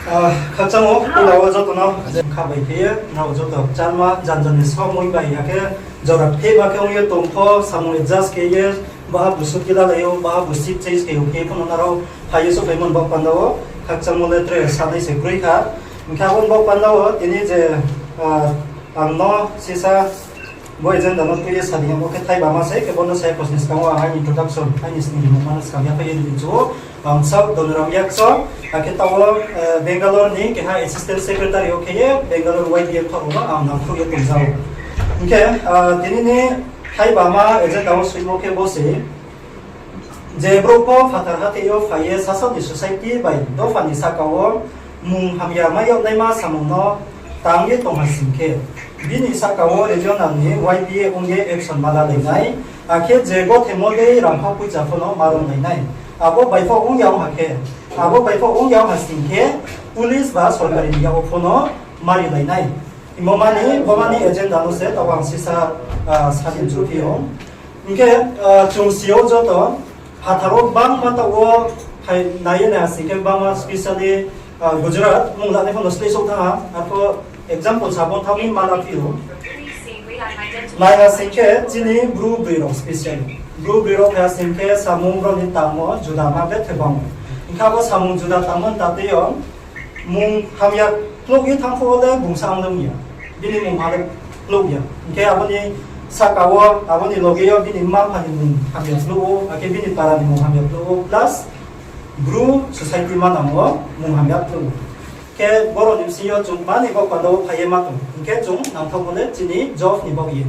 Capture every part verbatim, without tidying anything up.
Ah, khakchangmo, puila wo joto no khabai khe ye, nrao joto kchalma, jan jan ni somoi bai ya khe, jora phehma khe ong ye tong pho, samung adjust khe ye, baha busu kila lai ou, baha busu change khe ou khe pho no nrao phai ye souhphaimo ni baoh panda wo, khakchangmo le tre sanai se kroi kha. Hing khe abo ni baoh panda wo, tini je, ah, ang no sisa bo agenda no tui ye sa di, abo khe thaiba ma se, khe bo no sa ye khosni skang wo ang aini introduction, aini sning ni mungma no skang ya phai ye ri chu ou. Ang South Donoram Yakso, akhe taoh wo, eh, Bangalore ni keha Assistant Secretary wo khe ye Bangalore Y B A thouh rao no ang nangkhruh ye tongja ou. Hing khe, ah, tini ni thaiba ma agenda wo soimo khe bo se, je brouh pho phathar hathái yo phai ye sasaoh ni society bai dopha ni sahka wo mung hamya mai yag naima samung no tang ye tong ha sing khe, bini sahka wo regional ni Y B A ong ye action ma lalai nai, akhe je gothemo dei rangkho poicha pho no ma runglai nai. Abo bai pho ong ya ong ha khe, abo bai pho ong ya ong ha sing khe, police ba sorkari ni yak wo pho no ma rilai nai. Imo mani, bo mani agenda no se taoh ang sisa, ah, sa di chu phi ou. Hing khe, ah, chung si ou joto, phathar wo bangma taoh wo phai nai ye nai ha sing khe bangma specially, ah, Gujarat, mung lanai pho no sleh souh thanng ha, arpho example sa bo thanng mi ma la phi ou. Nai ha sing khe chini Bru broi rao specially. Bru broi rao phai ha sing khe samung brao ni tangmo juda ma bethe bang. Hing khe abo samung juda tangmo ni ta tei yo, mung hamya klouh ye thanng phuh wo le bung sa ang le ong ya. Bini mung ha le klouh ya. Hing khe abo ni sahka wo, abo ni loge yo bini mma mpha ni mung hamya klouh ou, akhe bini para ni mung hamya klouh ou, plus Bru society manang wo mung hamya klouh ou. Khe boro ni bsing yo chung mani baoh panda wo phai ye ma tong. Hing khe chung nangthaohmo le chini job ni baoh ye.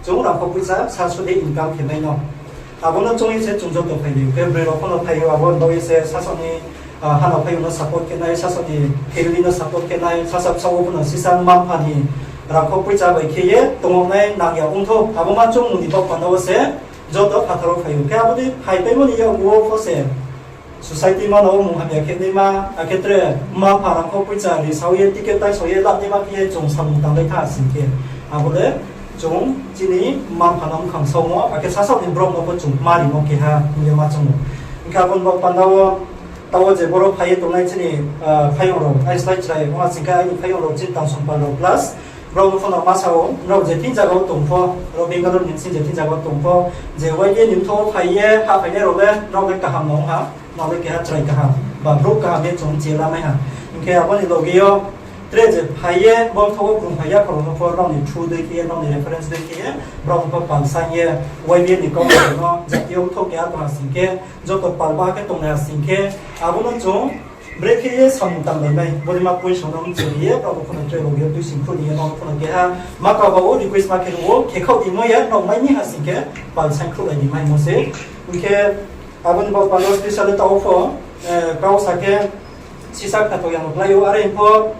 Chung rangkho poicha sa suh de income khe mai no. Abo no chung ye se chung joto phai di. Khe broi rao pho no phai ou, abo ni baoh ye se sasaoh ni, ah, ha no phai ou no support khe nai, sasaoh ni family no support khe nai, sasaoh bsaoh wo pho no sisa mma mpha ni rangkho poicha bai khe ye tong nai nang ya ongthou. Abo ma chung mung ni baoh panda wo se joto phathar wo phai ou. Khe abo dei phaipaimo ni yakgu wo pho se society manang wo mung hamya khe naima, akhe tre mma mpha rangkho poicha ri sao ye, ticket tai sao ye, la naima khe ye chung samung tanglai thanng ha sing khe, abo le chung chini mma mpha no mkhang saomo, akhe sasaoh ni brouh no pho chung ma rimo keha hing ye ma choung ou. Hing khe abo ni baoh panda wo, taoh wo je boro phai ye tongnai chini, ah, phaiyong rao, ai slái chrai ong ha sing khe aini phaiyong rao chini tangsongpal rao plus, brao no pho no ma sa ou, nrao je thing zaga wo tong pho, ro Bangalore ni bsing je thing zaga wo tong pho, je Y B A ni mthoh wo phai ye hahphai nai rao le, nrao le kaham no ong ha, nrao le keha chrai kaham, ba brouh kaham ye chung chi ye lamai ha. Hing khe abo ni loge yo, tre je phai ye bo mthoh wo krung phai ya khorang no pho, nrao ni through dei khe ye, nrao ni reference dei khe ye, brao no pho pal saing ye, Y B A ni kau no jati yo mthoh keha tong ha sing khe, joto pal ba khe tongnai ha sing khe, abo no chung brekhe ye samung tanglai nai, bodei ma point song no mchuri ye, brao no pho no tre loge yo tuising khruh ni ye, nrao no pho no keha, ma kau ba wo request ma khe ru wo, khe khaoh di mo ye, nrao mai ni ha sing khe, pal saing khruhlai ni maimo se. Hing khe, abo ni baoh panda wo specially taoh wo pho, eh, kau sa khe, sisa khnathaoh ya no klái ou, are pho,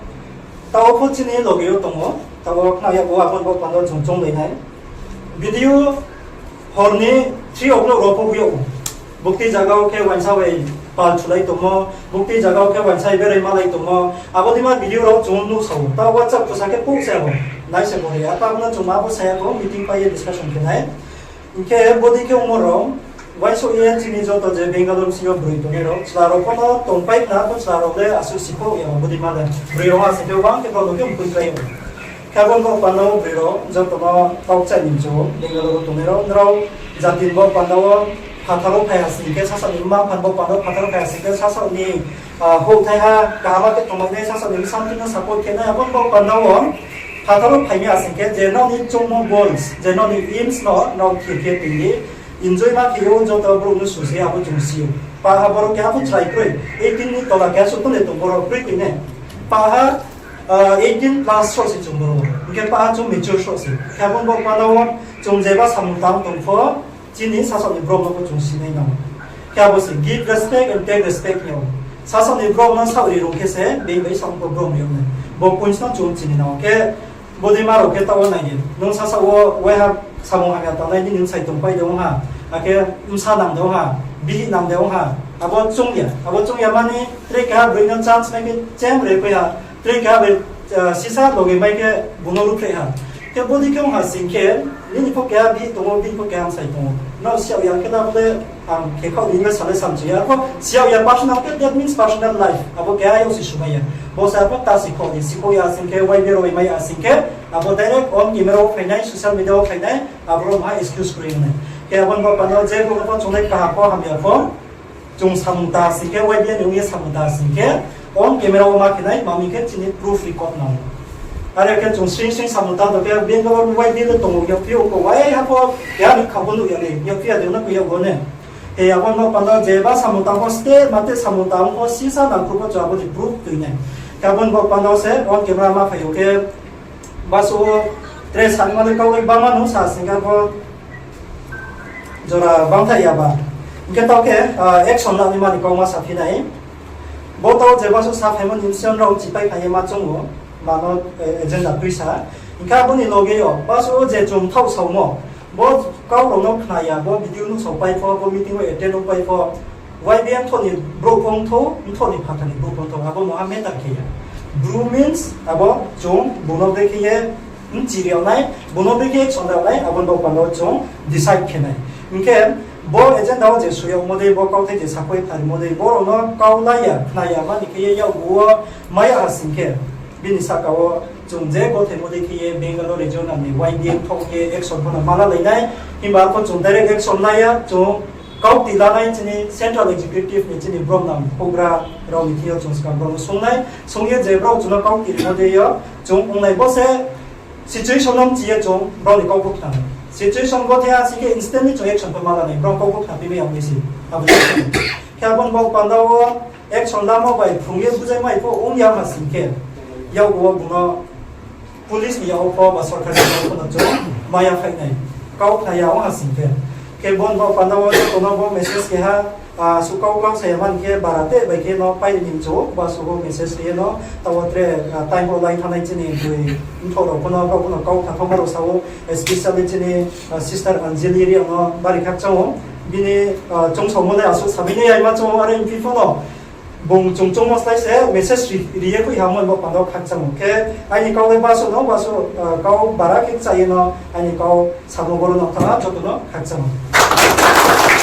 taoh wo pho chini loge yo tong ou, taoh wo khna ya bo abo ni baoh panda wo chung chounglai nai. Video hor ni three o'clock rao pho hui yag ou. Bukti zaga wo khe uaingsa bai pal thulai tongmo, bukti zaga wo khe uaingsa bai berai malai tongmo, abo dei ma video rao chung nuhsao ou. Taoh WhatsApp khusa khe post se abo, nai se bo ya, taoh no chung ma bo sa ya tong, meeting pai ye discussion khe nai. Hing khe bodei khe ongmo rao, uaingsouh ye chini joto je Bangalore bsing yo broi tongnai rao, chla rao pho no tongpai khna, pho chla rao le asuh si pho ya, bodei ma le. Broi rao ha sing khe uang khe brao no khe mkhui klái ou. Khe abo ni baoh panda wo broi rao joto no kau kchai ni mchu ou, Bangalore wo tongnai rao, nrao jati ni baoh panda wo phathar wo phai ha sing khe, sasaoh ni mma mpha ni baoh panda wo phathar wo phai ha sing khe, sasaoh ni, ah, houhthai ha kaham khe tongmai nai, sasaoh ni bsa mtui no support khe nai, abo ni baoh panda wo phathar wo phai mi ha sing khe, je nrao ni choungmo goals, je nrao ni aims no nrao thir khe tong di, enjoy ma khe ou, joto brouh no su se abo chung si ou. Paha boro keha pho chrai kroi, eighteen ni tola keha suh pho le tong boro kroi kroi ne. Paha, ah, eighteen plus sroh se chung boro. Hing khe paha chung mature sroh se. Khe abo ni baoh panda wo chung jeba samung tang tong pho, chini sasaoh ni brouh no pho chung sinai nang ou. Khe abo se give respect and take respect hing ou. Sasaoh ni brouh no saoh ri rung khe se, being bai saoh pho brouh ri yag nai. Bo points no chung chini nang ou. Khe bodei ma rao khe taoh wo nai di. Nung sasaoh wo waiha samung hamya tangnai nini bsai tongpai de ong ha, akhe bsa nang de ong ha, bihih nang de ong ha, abo choung ya. Abo choung ya mani tre keha broi no chance mai khe chem re khui ha, tre keha bai, ah, sisa loge mai khe bung no ruhphreh ha. Khe bodei khe ong ha sing khe, nini pho keha bihih tong ou, bini pho keha bsai tong ou. Nrao siya ya khe na bo le Ang khe khaoh di hing le sa le samchu ya. Arpho si yag ya personal khe, that means personal life. Abo keha yag si sumai ya. Bo se arpho ta si khaoh di, si khaoh ya sing khe, Y B A rao bai mai ya sing khe, abo direct on camera wo phainai, social media wo phainai, abo rao maha excuse kroi nai. Khe abo ni bo panda wo je bo pho chung nai kaham pho hamya pho, chung samung ta sing khe, Y B A ni ong ye samung ta sing khe, on camera wo ma khe nai, ma mi khe chini proof record nang. Are khe chung sing sing samung ta tong khe, Bangalore Y B A le tong ou, yakphi ou ko, wai ha pho, keha ni kha pho nuh ya le, yakphi ya de no khe yag bo ne. He abo ni bo panda wo je ba samung tang pho ste, mate samung tang pho sisa nang khe pho chung abo ni proof tui nai. Khe abo ni bo panda wo se, on camera ma phai ou khe, basu wo tre sanma le kau le bangma nung sa sing khe pho, jora bangthaih ya ba. Hing khe taoh khe, ah, action lanaima ni kauma saphi nai. Bo taoh je basu saphaimo ni bsing rao chipai phai ye ma choung ou, mano, eh, agenda tuisa. Hing khe abo ni loge yo, basu wo je chung thaoh saomo, bo kau rao no khna ya, bo video nuhsao pai pho, bo meeting wo attend ong pai pho, Y B A mthoh ni brouh pho ongthou, mthoh ni phathar ni brouh pho ongthou, abo maha matter khe ya. Bru means abo chung bung no dei khe ye bchi ri yag nai, bung no dei khe action ri yag nai, abo ni bo panda wo chung decide khe nai. Hing khe bo agenda wo je soi yagmo dei, bo kauthai je sakoi pharimo dei, bo rao no kau la ya, khna ya, mani khe ye yakgu wo mai ya ha sing khe, bini sahka wo chung je gothaimo dei khe ye Bangalore regional ni Y B A mthoh khe action pho no ma lalai nai, himba arpho chung direct action la ya, chung kau ti lanai chini central executive ni chini bromnang houhgra rao ni thing yo chung skang brao no sung nai, sung ye je brao chung no kau ti rimo dei yo, chung ong nai bo se situation no mchi ye chung brao ni kau pho khna nai. Situation gothe ha sing khe instantly chung action pho ma lanai, brao kau pho khna phi mai ya ong nai se. Abo khe abo ni bo panda wo action lamo bai phrung ye bujai mai pho ong ya ha sing khe, yakgu wo bung no police ni yak wo pho ba sorkar ni yak wo pho no chung ma ya phai nai, kau khna ya ong ha sing khe. Khe bo ni bo panda wo joto no bo message keha, ah, su kau kau sa ya man khe bara te bai khe no pai ri ni mchu, ba su bo message khe ye no, taoh wo tre, ah, time wo lai thanngnai chini boi mthoh rao pho no, brao pho no kau khathaoma rao sa ou, especially chini, ah, sister Anjali Reang no bari khakchang ou. Bini, ah, chungsaomo le asuh sabi nai yaima chung ou, are mphi pho no bung chung chungmo slái se message ri, ri ye khui ha mo bo panda wo khakchang ou. Khe aini kau le basu no, basu, ah, kau bara khe kcha ye no, aini kau samo boro no thanng ha, joto no khakchang ou.